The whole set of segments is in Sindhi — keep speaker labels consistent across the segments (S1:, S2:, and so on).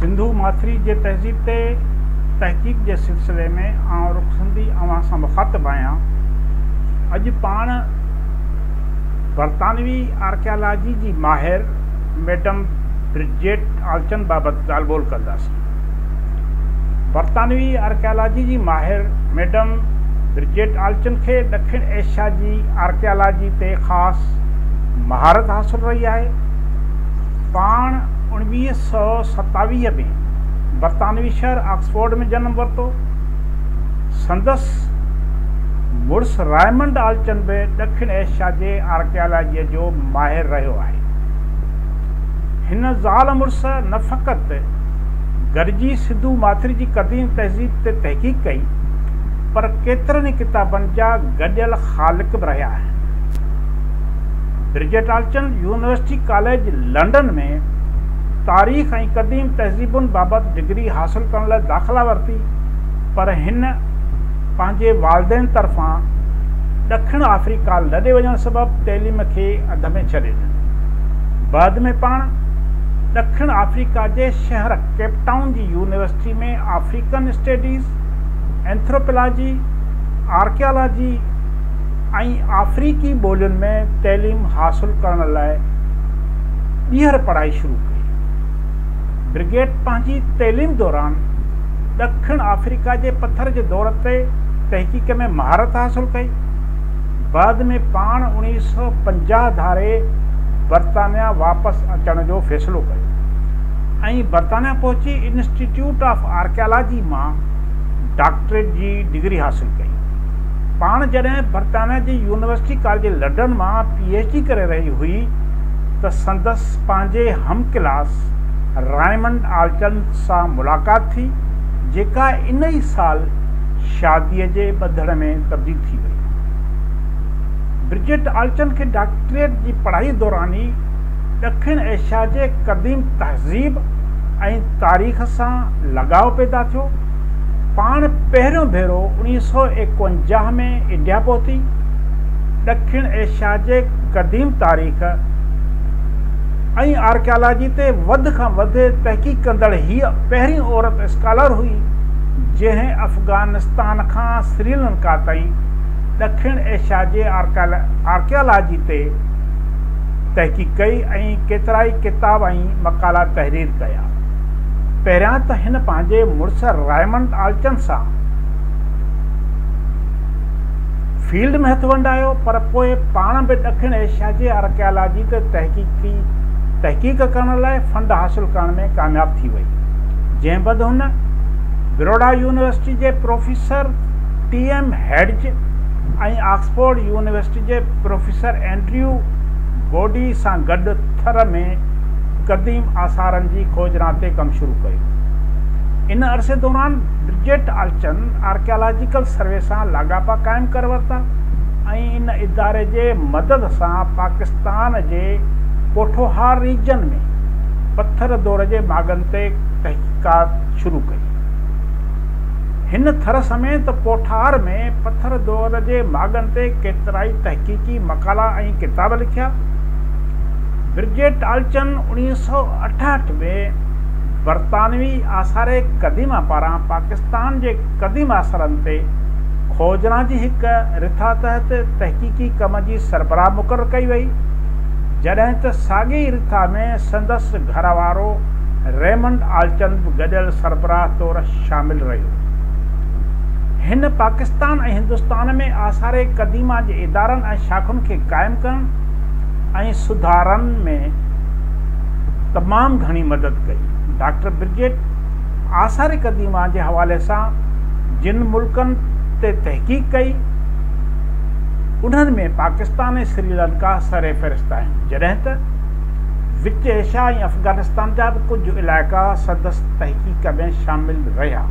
S1: سنڌو ماٿري جي تهذيب تي تحقيق جي سلسلي ۾ آئون رخ سنڌي اوهان سان مخاطب آهيان. اڄ پاڻ برطانوي آرڪيالاجي جي ماهر ميڊم برجيٽ آلچن بابت ڳالهه ٻولهه ڪنداسين. برطانوي آرڪيالاجي جي ماهر ميڊم برجيٽ آلچن کي ڏکڻ ايشيا جي آرڪيالاجي تي خاص مهارت حاصل رهي آهي. پاڻ 1927 ۾ برطانوي شهر آڪسفورڊ ۾ جنم ورتو. سندس مڙس رائمنڊ آلچن به ڏکڻ ايشيا جي آرڪيالاجيء جو ماهر رهيو آهي. هن زال مڙس نه فقط گڏجي سنڌو ماٿري جي قديم تهذيب تي تحقيق ڪئي، پر ڪيترن ئي ڪتابن جا گڏيل خالق به رهيا آهن. برجيٽ آلچن يونيورسٽي ڪاليج لنڊن ۾ تاريخ ۽ قديم تهذيبن بابت ڊگري حاصل ڪرڻ لاء داخلا ورتي، پر هن پنهنجي والدين طرفان ڏکڻ آفريڪا لڏي وڃڻ سبب تعليم کي اڌ ۾ ڇڏي ڏنو. بعد ۾ پاڻ ڏکڻ آفريڪا جي شهر ڪيپ ٽائون جي university ۾ African studies, anthropology, archaeology ۽ آفريڪي ٻولين ۾ تعليم حاصل ڪرڻ لاء ٻيهر پڙهائي شروع ڪئي. برگيٽ پنهنجي تعليم دوران ڏکڻ آفريڪا جي پٿر جي دور تي تحقيق ۾ مهارت حاصل ڪئي. بعد ۾ پاڻ 1950 ڌاري برطانيا واپس اچڻ جو فيصلو ڪيو ۽ برطانيا پهچي انسٽيٽيوٽ آف آرڪيالاجي مان ڊاڪٽريٽ جي ڊگري حاصل ڪئي. پاڻ جڏهن برطانيا جي يونيورسٽي ڪاليج لنڊن مان پي ايڇ ڊي ڪري رهي هئي ته سندس پنهنجي هم ڪلاس رائمنڊ آلچن سان ملاقات ٿي، جيڪا ان ئي سال شاديء جي ٻنڌڻ ۾ تبديل ٿي وئي. برجيٽ آلچن کي ڊاڪٽريٽ جي پڙهائي دوران ئي ڏکڻ ايشيا جي قديم تهذيب ۽ تاريخ سان لڳاء پيدا ٿيو. پاڻ پهريون ڀيرو 1951 ۾ انڊيا پهتي. ڏکڻ ايشيا جي قديم تاريخ ۽ آرڪيالاجي تي وڌ کان وڌ تحقيق ڪندڙ هيء پهرين عورت اسڪالر هئي، جنهن افغانستان کان سريلنڪا تائين ڏکڻ ايشيا جي آرڪيالاجي تي تحقيق ڪئي ۽ ڪيترائي ڪتاب ۽ مقالا تحرير ڪيا. پهريان ته هن پنهنجي مڙس رائمنڊ آلچن سان فيلڊ ۾ هٿ ونڊايو، پر پوء پاڻ به ڏکڻ ايشيا جي آرڪيالاجي تي تحقيق ڪرڻ لاء فنڊ حاصل ڪرڻ ۾ ڪامياب ٿي وئي، جنهن بعد هن بروڊا يونيورسٽي جي professor T M Hedge ۽ Oxford university جي پروفيسر اينڊريو گوڊي سان گڏ ٿر ۾ قديم آثارن جي کوجنا تي ڪم شروع ڪيو. ان عرصي دوران برجيٽ آلچن آرڪيالاجيڪل سروي سان لاڳاپا قائم ڪري ورتا ۽ ان اداري جي مدد سان پاڪستان جي پوٺوهار ريجن ۾ پٿر دور جي ماڳن تي تحقيقات شروع ڪئي. هن ٿر سميت پوٺوهار ۾ پٿر دور جي ماڳن تي ڪيترائي تحقيقي مقالا ۽ ڪتاب لکيا. برجيٽ آلچن 1968 ۾ برطانوي آثار قديمه پاران پاڪستان جي قديم آثارن تي کوجنا جي هڪ رٿا تحت تحقيقي ڪم جي سربراهه مقرر ڪئي وئي، جڏهن ته ساڳي ئي رٿا ۾ سندس گهر وارو ريمنڊ آلچن به گڏيل سربراهه طور شامل رهيو. هن پاڪستان ۽ هندستان ۾ آثار قديمه جي ادارن ۽ شاخن کي قائم ڪرڻ ۽ سڌارن ۾ تمام گهڻي مدد ڪئي. ڊاڪٽر برجيٽ آثار قديمه جي حوالي سان جن ملڪن تي تحقيق ڪئي، انهن ۾ پاڪستان ۽ سريلنڪا سر فهرست آهن، جڏهن ته وچ ايشيا ۽ افغانستان جا به ڪجهه علائقا سندس تحقيق ۾ شامل رهيا.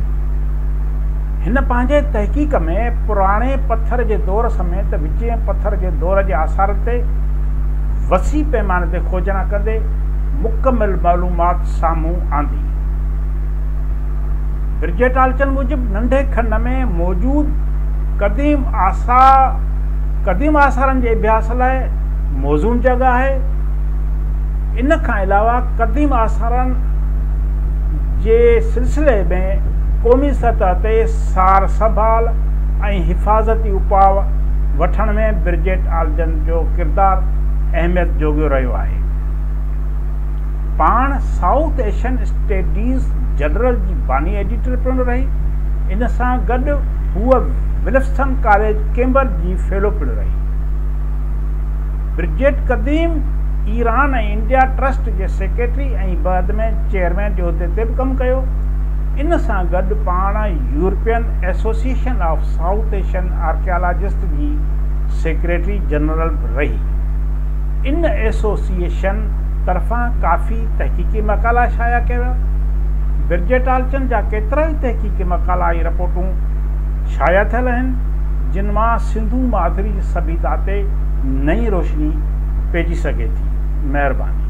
S1: هن پنهنجي تحقيق ۾ پراڻي پٿر جي دور سميت وچين پٿر جي دور جي آثارن تي وسيع پيماني تي کوجنا ڪندي مڪمل معلومات سامهون آندي. برجيٽ آلچن موجب ننڍي کنڊ ۾ موجود قديم قديم آثارن جي اڀياس لاء موزون جڳهه آهي. ان کان علاوه قديم آثارن جي سلسلي ۾ قومي سطح تي سار سنڀال ۽ حفاظتي اپاء وٺڻ ۾ برجيٽ آلچن جو ڪردار اهميت جوڳو رهيو آهي. پاڻ سائوٿ ايشين اسٽڊيز جرنل جي باني ايڊيٽر پڻ رهي. ان سان گڏ هوء ولفسن ڪاليج ڪيمبرج جي فيلو پڻ رهي. برجيٽ قديم ايران ۽ انڊيا ٽرسٽ جي سيڪريٽري ۽ بعد ۾ چيئرمين جي عهدي تي به ڪم ڪيو. ان سان گڏ پاڻ European association of South Asian archaeologist جي سيڪريٽري جنرل به رهي. ان ايسوسيئيشن طرفان ڪافي تحقيقي مقالا شايع ڪيا ويا. برجيٽ آلچن جا ڪيترائي تحقيقي مقالا ۽ رپورٽون شايع ٿيل آهن، جن مان سنڌو ماٿري جي سڀيتا تي نئين روشني پئجي سگهي ٿي. مهرباني.